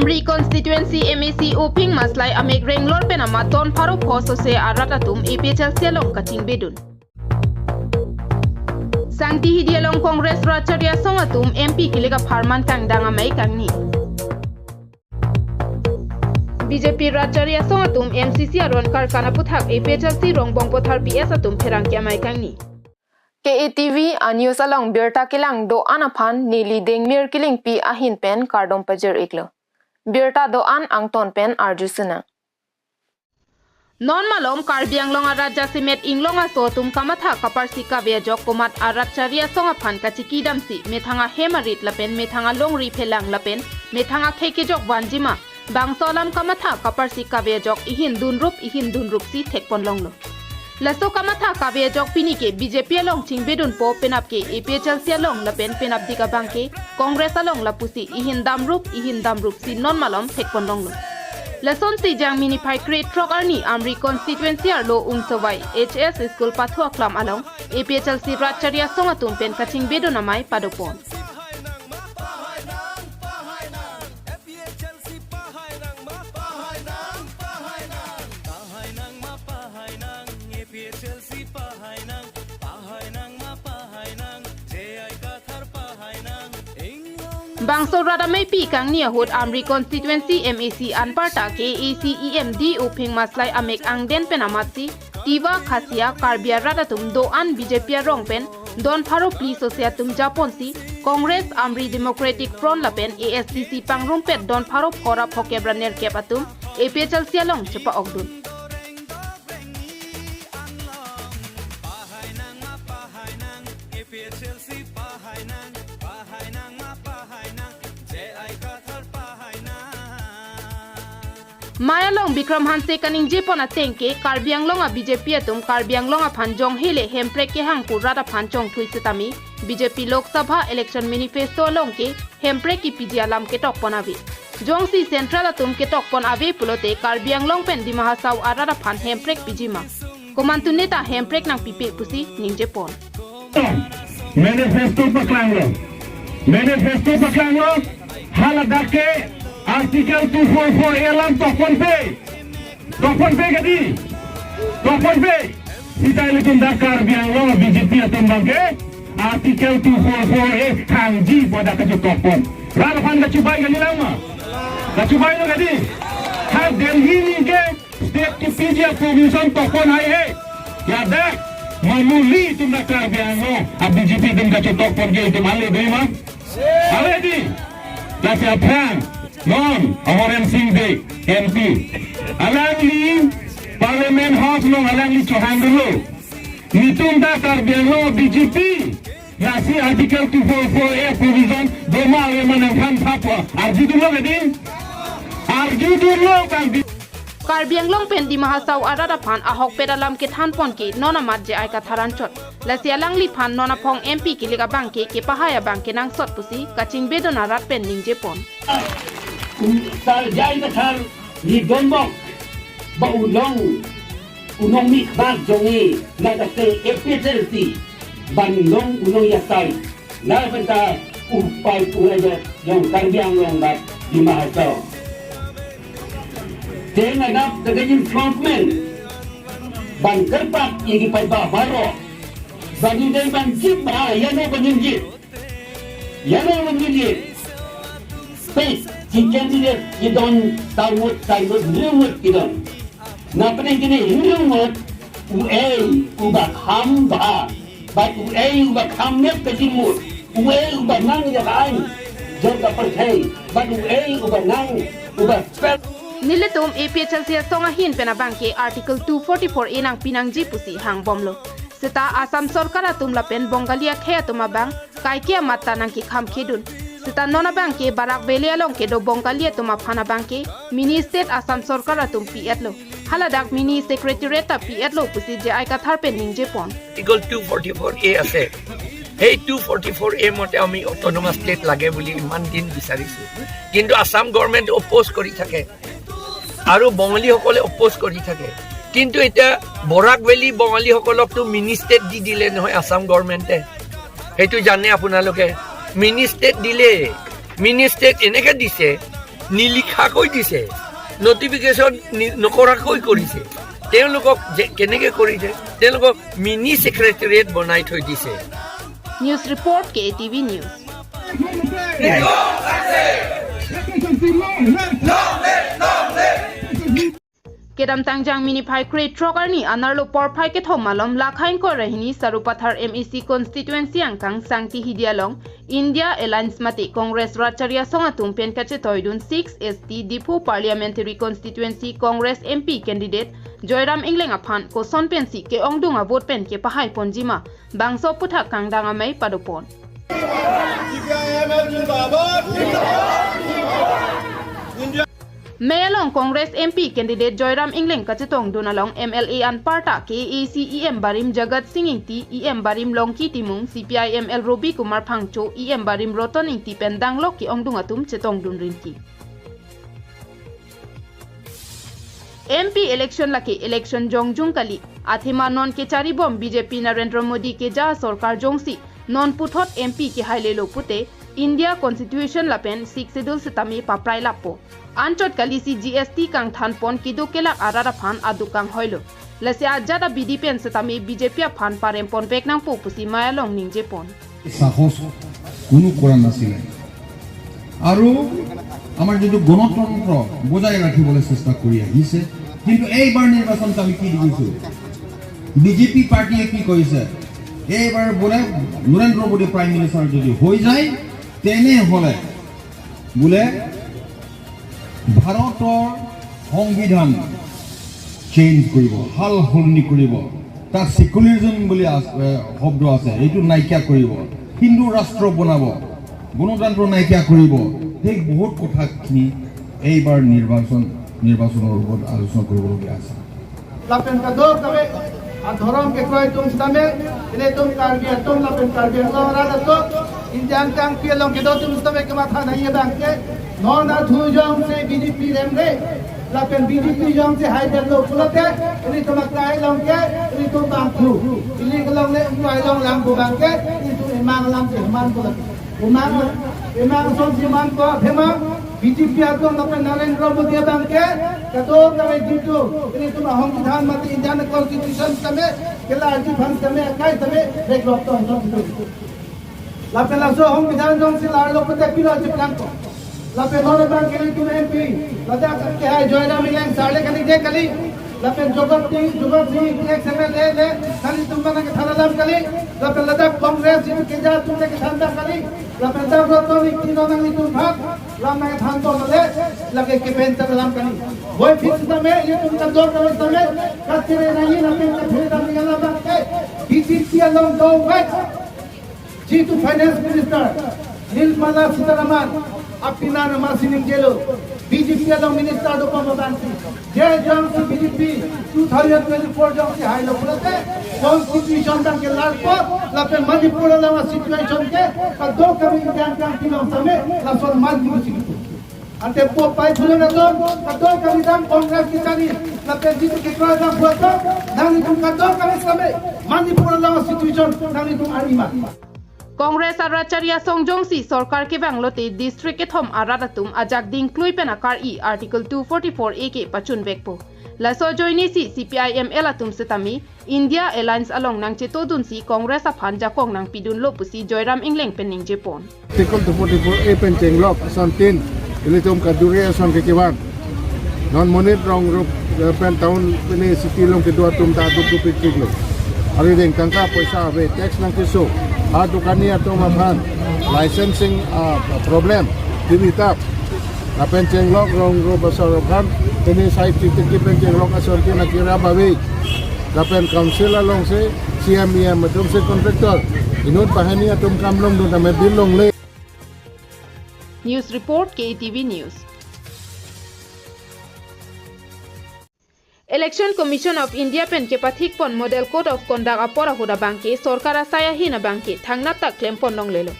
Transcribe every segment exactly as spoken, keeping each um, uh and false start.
Amri constituency M A C Uphing Maslai amek renglor pen amat don pharo pho sose arat atum A P H L C along kachingbedun. Sangti Hidi along Congress Rat Chari Asong atum M P kilik apharman kangdang amei kangni. B J P Rat Chari Asong atum M C C aron karkan aputhak A P H L C Rongbong Pothar P S atum pherangke amei kangni. K A T V a news along birta kelang do-an aphan neli Dengmir Killingpi ahin pen kardom pajir-iklo. Birta do-an angton pen arju sunang. Non malom Karbi Anglong arat jasemet inglong aso atum kamatha kaparsi kave ajok komat arat chari asong aphan kachiki damsi methang ahem arit lapen methang alongri phelang lapen methang akhei kejok vanjima bangso alam kamatha kaparsi kave ajok ihin dunrup ihin dunrupsi thekpon longlo. Laso kamatha kave ajok pini ke B J P along chingbedunpo penap ke A P H L C along lapen penapdik abang ke Congress along lapusi ihin damrup ihin damrupsi non malom thekpon longlo. Lasonsi Jangmi niphai kre throk arni Amri constituency arlo Umsawai H S school pathu aklam along A P H L C rat chari asong atum pen kachingbedun amei padopon. Bangso rat ameipi kangni ahut Amri constituency M A C anparta K A A C E M D Uphing Maslai amek angden pen amatsi Tiwa, Khasia, Karbi arat atum do-an B J P arong pen don pharo phli sose atum japonsi Congress, Amri Democratic Front lapen A S D C pangrumpet don pharo phora phokep ra nerkep atum A P H L C along chepa-okdun. Mei along Bikram Hanse kaningjepon ateng ke Karbi Anglong a B J P atum Karbi Anglong aphan jonghe le Hemprek kehang pu rat aphan chongthui setame B J P Lok Sabha election manifesto along ke Hemprek kipiji alam ketokpon ave. Jongsi central atum ketokpon ave pulote Karbi Anglong pen Dima Hasao arat aphan Hemprek pijima. Komantu neta Hemprek nangpipe pusi ningjepon. Manifesto paklanglo. Manifesto paklanglo. Haladak ke Article two four four A alam tokponpe. Tokponpe kedi. Tokponpe. Sita ilitum dak Karbi Anglong B J P atum abang ke Article two four four A thangji pu dak kachetokpon. Rat aphan kachubai kalilang ma? Kachubailo kedi. Ha Delhi ni ke state kipiji a-provision tokpon hai he. Ya dak, mamuli atum dak Karbi Anglong a B J P atum kachetokpon ke itum ale dei ma? Ale di. Lasi aphrang non Amar Sing Bey M P, alangli Parliament House along alangli chohangdunlo. Netum dak Karbi Anglong B J P lasi Article two four four A provision doma ave ma nangthan thappo. Arjudunlo kedi? Arjudunlo Karbi. Karbi Anglong pen Dima Hasao arat aphan ahokpet alam kethanpon ke non amat J I Kathar anchot. Lasi alangliphan non aphong M P kilik abang ke kepahai abang kenangsot pusi kachingbedun arat pen ningjepon. Sar J I Kathar ni donbok ba unong, unong mi kbak jongni nang kase A P H L C ban long unong yasai. Lapen ta upai pura jong Karbi Anglong bad Dima Hasao. Teng anap ta kejin frontman ban kerpak igi pai ba baro. Ban idai ban jip ba yano ban jip. Yano ban jip. Pes si candidate idon tarmut tarmut limut idon. Na pene kene hindung mut uei uba kham ba, ba uei uba kham nep kejimut, uei uba nang ya kain jor ka perthei, ba uei uba nang uba spel. Nelitum A P H L C asong ahin pen abang ke Article two forty-four A nangpi nangji pusi hangbomlo. Seta Assam sorkar atum lapen Bongali akhei atum abang kaike amat ta nangkekham kedun. Seta non abang ke Barak Valley along kedo Bongali atum aphan abang ke mini state Assam sorkar atum pi-etlo. Haladak mini secretariat ta pi-etlo pusi J I Kathar pen ningjepon. Article two forty-four A আছে। সেই two forty four এ মতে আমি autonomous state লাগে বুলি ইমান দিন বিচাৰিছো, কিন্তু Assam government opposed কৰি থাকে আৰু বঙালীসকলে অপ'জ কৰি থাকে। কিন্তু এতিয়া বৰাক ভেলী বঙালীসকলকতো মিনি ষ্টেট দি দিলে নহয় আছাম গভৰ্ণমেণ্টে, সেইটো জানে আপোনালোকে। মিনি ষ্টেট দিলে, মিনি ষ্টেট এনেকে দিছে নিলিখাকৈ দিছে, নটিফিকেশ্যন নি- নকৰাকৈ কৰিছে। তেওঁলোকক যে কেনেকে কৰিছে, তেওঁলোকক মিনি ছেক্ৰেটেৰিয়েট বনাই থৈ দিছে। News report, K A T V News. Kedamtang Jangmi niphai krethrok arni anerlo porphai kethom malom lakhain korahini Sarupathar M A C constituency angkang Sangti Hidi along India Alliance mate Congress Ratchari Asong atum pen kachetoidun six S T Diphu Parliamentary Constituency Congress M P candidate Joyram Engleng aphan koson pensi ke-ongdung avote pen kepahai ponjima bangso aputhak kangdang amei padopon. Mei along Congress M P candidate Joyram Engleng kachetongdun along M L A anparta K A A C E M barim Jagat Sing Ingti, E M barim Longki Timung, C P I M L Robi Kumar Phangcho, E M barim Roton Ingti pen danglok ke-ongdung atum chetongdun rinti. M P election lake election jongjung kali, athema non kecharibom B J P Narendra Modi keja sorkar jongsi non puthot M P kehailelo pute India Constitution lapen Sixth Schedule setame paprai lapo. Anchot kalisi G S T kangthanpon keduk kelak arat aphan aduk kanghoilo. Lasi ajat abidi pen setame B J P aphan parempon vek nangpo pusi mei along ningjepon. সাহস কোনো কৰা নাছিলে। আৰু আমাৰ যিটো গণতন্ত্ৰ বজাই ৰাখিবলৈ চেষ্টা কৰি আহিছে, কিন্তু এইবাৰ নিৰ্বাচনত আমি কি দেখিছোঁ? বিজেপি পাৰ্টিয়ে কি কৰিছে? এইবাৰ বোলে নৰেন্দ্ৰ মোদী প্ৰাইম মিনিষ্টাৰ যদি হৈ যায়, তেনেহ'লে বোলে ভাৰতৰ সংবিধান চেঞ্জ কৰিব, সাল সলনি কৰিব, তাত ছেকুলাৰিজম বুলি আছ- এ, শব্দ আছে, এইটো নাইকিয়া কৰিব, হিন্দু ৰাষ্ট্ৰ বনাব, গণতন্ত্ৰ নাইকিয়া কৰিব। সেই বহুত কথাখিনি এইবাৰ নিৰ্বাচন নিৰ্বাচনৰ ওপৰত আলোচনা কৰিবলগীয়া আছে। Lapen kadokave adhorom kekroi atum setame, ilitum Karbi atum lapen Karbi Anglong arat atum, India angkang pi along kedo atum setame kematha nangji abang ke, non athu jongsi B J P remre, lapen B J P jongsi haidetlo pulote, ilitum akai along ke, ilitum bangthu, ili along le umroi along lang pu abang ke, ilitum emang alam si man pulote. Emang, emang ason si man ko athema, B J P atum lapen Narendra Modi abang ke, kadokave jitu, ilitum ahongkithan mate Indian Constitution setame, kelarji aphan setame, akai setame, vek lok tong tong jitu. Lapen laso ahongkithan jongsi larlo pute pilo chiplang ko. Lapen non abang ke ilitum M P, ladak kehai Joyram Engleng sar le kali je kali. Lapen Jagat Sing, Jagat Sing Ingti ex M L A le, nanglitum abang nangkethan alam kali. Lapen ladak Congress jitu keja atum nangkethan alam kali. Lapen dak Roton Ingti non nanglitum aphan, lam nangkethan bom le, lake kepen ta alam kali. Boiphit setame, ilitum kadokave setame, kachere nangji lapen kachere nangji alam abang ke, B J P along dovek. Jitu Finance Minister Nirmala Sitharaman apina nama sining jelo, B J P along minister do pama bansi. Je jongsi B J P two thousand twenty-four jongsi hailo pulote, Constitution abang ke larpo, lapen Manipur along situation ke, kadokave India angkang pi along setame, lason man jitu. Ante po pai phulo na dong, kadokave dam Congress kechari, lapen jitu kekroi dam phu atum, nanglitum kadokave setame, Manipur along situation, nanglitum arima. Congress arat chari asong jongsi sorkar kevang lote district kethom arat atum ajak dingklui pen akar-i Article two forty-four A ke pachun vekpo. Laso ajoinesi C P I M L atum setame India Alliance along nangchetodunsi Congress aphan jakong nangpidunlo pusi Joyram Engleng pen ningjepon. Article two forty-four A pen chenglok asontin ilitum kadure ason ke kevang. Non monit rong rup, eh, pen town pini city along kedo atum ta duk duk pik pik lo. Arideng tangka poisa ave, tax nangkeso. Ha dukani atum aphan licensing, ah, problem. Tini tap. Lapen chenglok rong rup asor aphan. Tini side city pen chenglok asontin akira babe. Lapen council alongsi C M E M atumsi contractor. Inut banghini atum kam longdun tame bill longle. News report, K A T V News. Election Commission of India pen kepathikpon Model Code of Conduct apor ahut abangke sorkar asai ahin abangke thangnat ta klempon longlelo.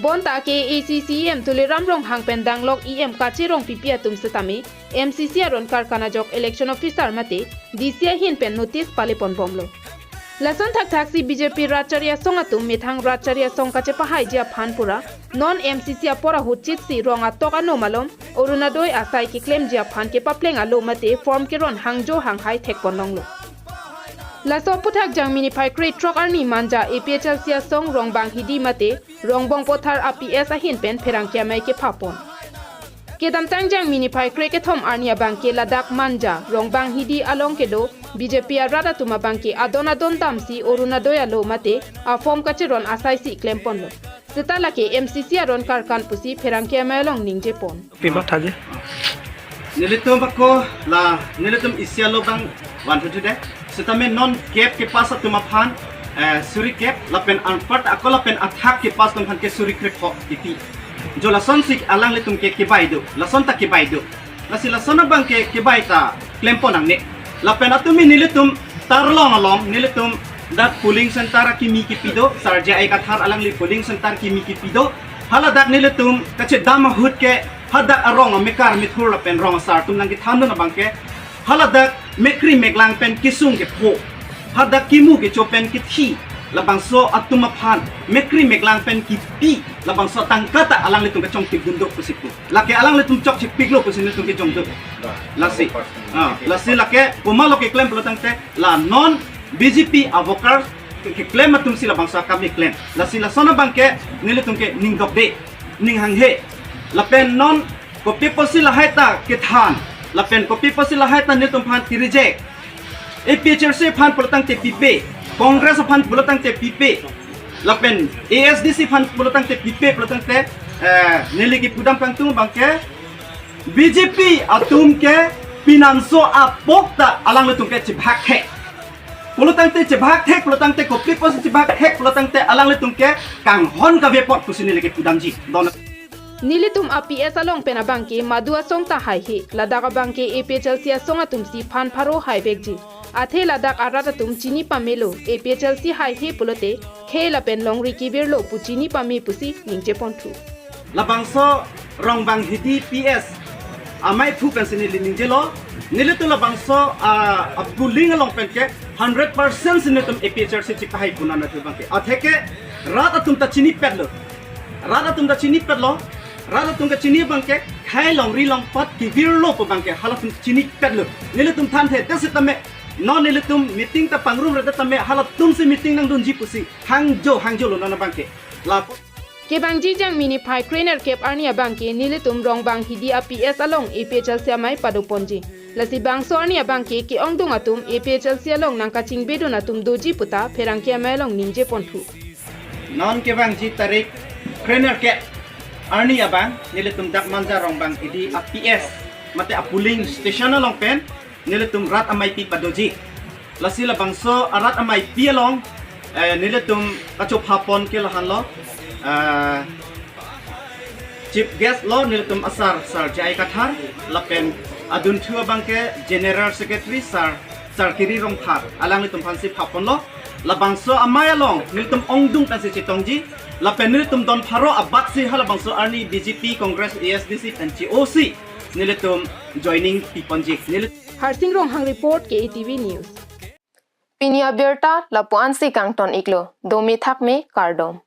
Bonta K A A C C E M Tuliram Ronghang pen danglok E M Kache Rongpipi atum setame M C C aron karkan ajok election officer mate D C ahin pen notice palepon bomlo. Lason thakthaksi B J P ratchari asong atum methang ratchari asong kachepahaiji aphan pura non M C C apor ahut chitsi rong atok ano malom Orunodoi asai keklemji aphan kepapleng alo mate form keron hangjo hanghai thekponlonglo. Laso aphuthak Jangmi niphai krethrok arni Manja A P H L C asong Rongbang Hidi mate Rongbong Pothar a P S ahin pen pherangke amei kephapon. Kedamtang Jangmi niphai krekethom arni abangke ladak Manja, Rongbang Hidi along kedo B J P arat atum abangke adon adon damsi Orunodoi alo mate a form kacheron asaisi klemponlo. Seta lake M C C aron karkan pusi pherangke amei along ningjepon. Pima thaji. Nelitum ako la nelitum isi alo abang vanthude. Setame non kep kepass atum aphan, eh, suri kep lapen anpar ako lapen athak kepass atum aphan ke suri krepho titi. Jo lasonsi alanglitum ke kebai do, lason ta kebai do. Lasi lason abangke kebai ta klempon nangne. Lapen atumi nelitum Tarlong along nelitum dak polling center akimi kipi do, Sar J I Kathar alangli polling center kimi kipi do. Haladak nelitum kachedam ahut ke hadak arong amekar mithur lapen rong asar atum nangkethandun abangke haladak mekri meklang pen kesung kepho, hadak kimu kecho pen kethi, labangso atum aphan mekri meklang pen kipi, labangso tangka ta alanglitum kechongpik dun do pusi pu. Lake alanglitum chokchepiklo pusi nelitum kejong do. Lasi, ah, lasi lake puma lo keklem pulo tangte la non B J P a-worker ke, keklem atumsi labangso akam keklem. Lasi lason abangke nelitum ke ning dokde, ning hanghe. Lapen non kopi pusi lahai ta kethan, lapen kopi pusi lahai ta nelitum aphan ke-reject. A P H L C aphan pulo tangte pipe, Congress aphan pulo tangte pipe, lapen A S D C aphan pulo tangte pipe pulo tangte, eh, neli kepudam kangtung abangke B J P atum ke pinanso apok ta alanglitum ke chebhak thek. Pulo tangte chebhak thek, pulo tangte kopi pusi chebhak thek, pulo tangte alanglitum ke kanghon kave apot pusi neli kepudamji. Don. Nelitum a P S along pen abangke madu asong ta haihe, ladak abangke A P H L C asong atumsi phan pharo haivekji. Athe ladak arat atum chini pamelo, A P H L C haihe pulote khei lapen longri kevirlo pu chini pame pusi ningjeponthu. Labangso Rongbang Hidi P S amei aphu pensi neli ningjelo, nelitum labangso, ah, a-polling along pen ke hundred percent si nelitum A P H L C chipahai pu nana thu abangke. Atheke rat atum ta chinipetlo. Rat atum ta chinipetlo. Rat atum kachini abangke khei longri longpat kevirlo pu abangke halatum chinipetlo. Nelitum thanthe te setame non nelitum meeting ta pangrumre tame halatumsi meeting nangdunji pusi hangjo hangjolo nana abangke. Lapu kevangji Jangmi niphai krenerkep arni abangke nelitum Rongbang Hidi a P S along A P H L C amei padoponji. Lasi bangso arni abangke ke-ongdung atum A P H L C along nangkachingbe dun atum doji puta pherangke amei along ningjeponthu. Non kevangji tarik krenerkep arni abang nelitum dak Manja Rongbang Hidi a P S mate a-polling station along pen nelitum rat ameipi padoji. Lasi labangso arat ameipi along, eh, nelitum kachophapon ke lahenlo, eh, chief guest lo nelitum asar, Sar J I Kathar, lapen adunthu abangke General Secretary Sar, Sar Kiri Rongphar, alanglitum aphansi phaponlo. Labangso amei along nelitum ongdung pensi chetongji, lapen nelitum don pharo abatsi halabangso arni B J P, Congress, A S D C pen che-osi nelitum joining piponji. Nelitum Harsing Ronghang report, K A T V News. Pini abirta lapu-ansi kangton iklo, dome thakme kardom.